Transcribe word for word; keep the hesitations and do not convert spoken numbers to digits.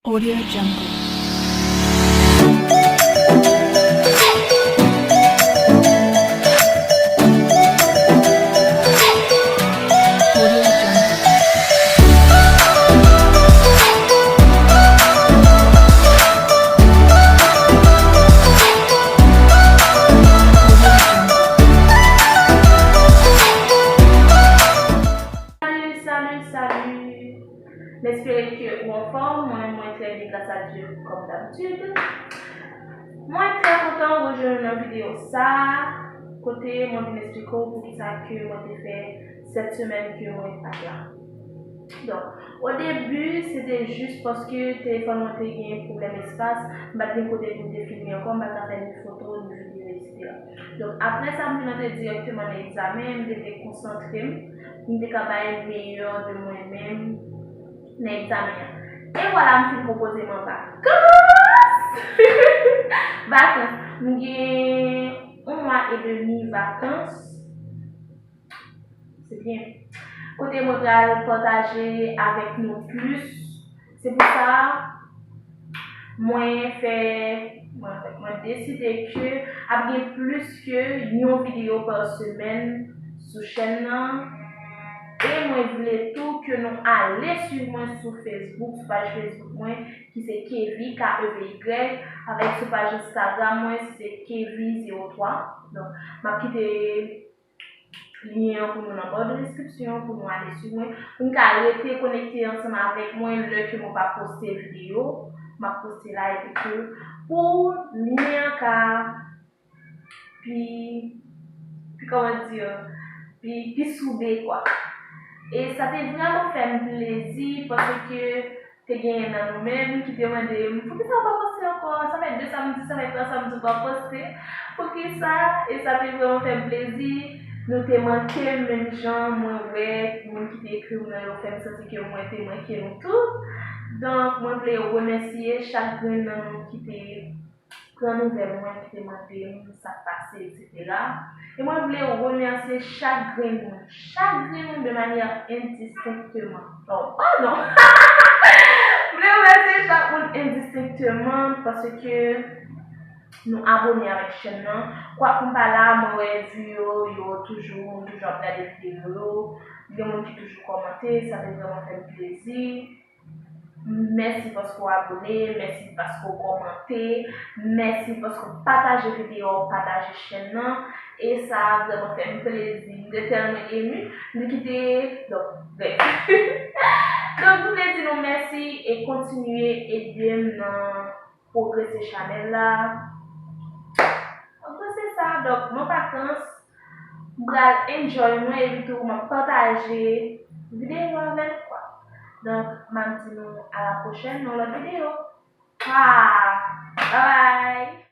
Audio Jungle. Audio Jungle. Salut, salut, salut. M espere ke ou anfòm, mwen, mwen trè byen, gras a Dye, kòm dabitid. Mwen trè kontan rejwenn nou nan videyo sa a, kote mwen vin eksplike w poukisa ke mwen te fè sèt semèn ke mwen pa t la. Donk, o debi, se te jis paske telefòn mwen te gen pwoblèm espas, m pa t gen kote pou m te filme ankò, m pa t ka fè ni foto, ni videyo, etsetera. Donk, apre sa, m vin antre dirèkteman nan egzamen, m te vle konsantre m, pou m te ka bay meyè de mwen menm nan egzamen an. E vwala, m fin konpoze m an vakans! Vakans! M gen yon mwa edmi vakans. Se byen. Kote mwen pral pataje avèk nou plis. Se pou sa, mwen fè, mwen fè, mwen deside ke ap gen plis ke yon videyo pa semèn sou chèn nan. E mwen vle tou ke nou ale swiv mwen sou Facebook, sou paj Facebook mwen, ki se Kevy, K E V Y, avèk sou paj Instagram mwen, se Kevy zewo twa. Donk, m ap kite lyen an pou nou nan bò de deskripsyon, pou nou ale swiv mwen, pou n ka rete konekte ansanm avèk mwen lè ke mwen pa poste videyo, m ap poste la epi tou, pou lyen an ka pi, pi, kòman di, pi, pi soude, kwa. E sa te vrèman fè m plezi, paske te genyen nan nou menm ki te mande m, "Poukisa w pa poste ankò? Sa fè de samdi, sa fè twa samdi w pa poste. Poukisa?" E sa te vrèman fè m plezi. Nou te manke m menm jan, mwen wè moun ki te ekri m nan yo fè m santi ke mwen te manke nou tou. Donk, mwen vle remèsye chak grenn nan nou ki te pran nouvèl mwen, ki te mande m sa k pase, etsetera. E mwen vle remèsye chak grenn moun, chak grenn moun de manyè endistenkteman. Oh, oh non! M vle remèsye chak moun endistenkteman paske nou abone avèk chèn nan. Kwak m pa la, mwen wè vi yo, yo toujou, m toujou ap gade videyo yo. Gen moun ki toujou kòmante, sa te vrèman fè m plezi. Mèsi paske w abone, mèsi paske w kòmante, mèsi paske w pataje videyo, pataje chèn nan. E sa vrèman fè m plezi. M te tèlman emi, m te kite, donk, brèf. Donk, m vle di nou mèsi e kontinye ede m nan pwogrese chanèl la. Donk, se sa. Donk, mwen pa trans, m pral enjoy mwen epi tou m ap pataje videyo avè nou, kwa. Donk, m ap di nou a la pwochèn nan lòt videyo. Kwa! Bye bye!